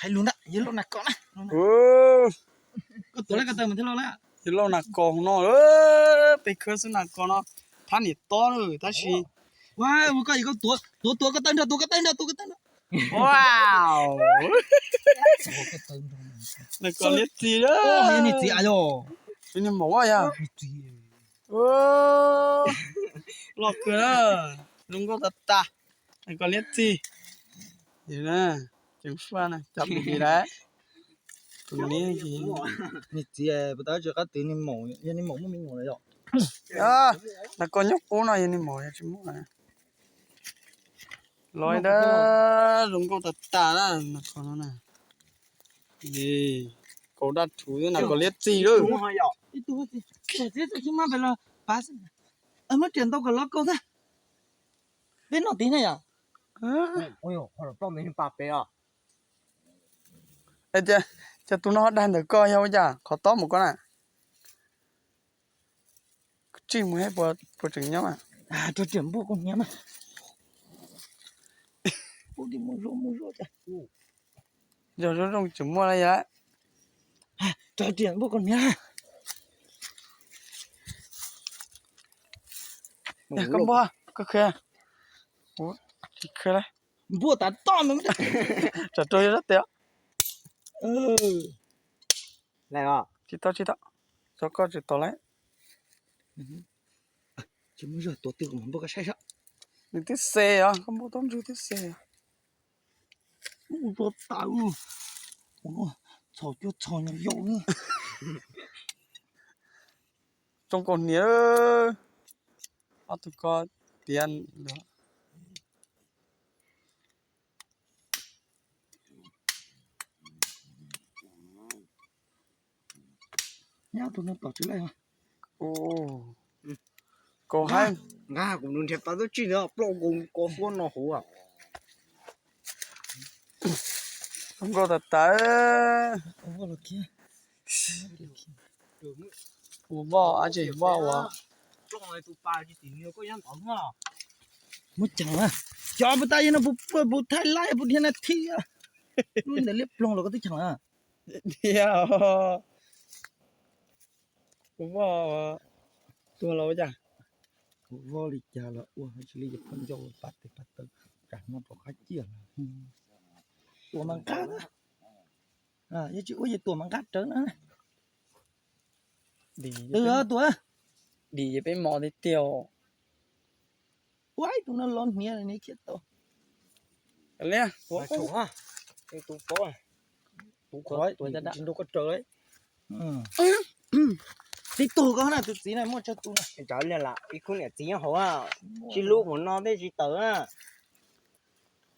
Hais lus ntag, yawg Lauj Nas Kos na. Koj tuav lawm ko taw mus thiab lauj na. Yawg Lauj Nas Kos no, peb khawb xwb Nas Kos no, phab niam tob lawm tab sis. Ua, koj, koj tuav, tuav, tuav ko taw nrog, tuav ko taw nrog, tuav ko taw nrog. Wow. Nas Kos liab txi, yog niag txiv a yog. Yog niag maum yog. Loj kawg na, zoo nkauj tas tas. Nas Kos liab txi. Tseem faj na, cov pim pim lawm. Tus niag niag txiv puas tau tsis qab twv niag maum, yog niag maum muaj me nyuam lawm yom. Nas Kos nyob qub no yog niag maum yog tsis muaj. Los dab zoo nkauj tas tas na, Nas Kos no na. Kaus daj rhuv, Nas Kos liab txi lawm. Muab riam ntau kom loj kaus xwb. Peb noj tid na yom. Ces tus no ho dag ntawm koj yog ua cas qhov tob mus koj na. Tsij mus puas tseem nyob. Rau riam npuaj koj hniav na. Yog zoo zoo tseem muaj na yom. Rau riam npuaj koj hniav. Koj npuaj, koj khawb. Tsis khawb lawm. Npuaj tas toj no. Tsam rau yog sab tes. Tsis tau, tsis tau. Tso koj tsis tau lawm. Tsis muaj zog, tuav twg kuv mam npuaj koj saib sab. Nws twb xe os, koj npuaj tau ntswg twb xe os. Ua tas, txhos cuab txhos nyob yau. Tsoo kaus hniav. Ob tug ko tiav lawm. Nyab tus no tom tsis laij. Kaus haib. Nqa kuv nrhiav pas tub tsij ntawd ploj nkaus ko suab no huv. Zoo nkauj tas tas. Ua voj, ab tsi voj ua. Muab ceev na. Cov puas tas yog no puas thaij laij puas dhia na thib. Lub ntawd liab ploog los koj twb ceev na. Dhia. Ua voj, tua los ua cas? Ua voj li cas los ua tsis li yog phooj ywg pab tes pab taw, tsam no rov qab ciaj lawm. Tuam mas nqaj na. Yog tsis ua ces tuam mas nqaj rawv na. Tw tuam. Dim ces peb mos tiag tiag. Ua ib tug no los hniav li ne thiab tau. Tus qhov, tus qhov tsis nrog koj raws. Tib tug ko na, tus txiv na muaj tsawg tus na. Cov ib khub niam txiv nyob hauv, tsis hlub qhov no thiab tsis tawm na.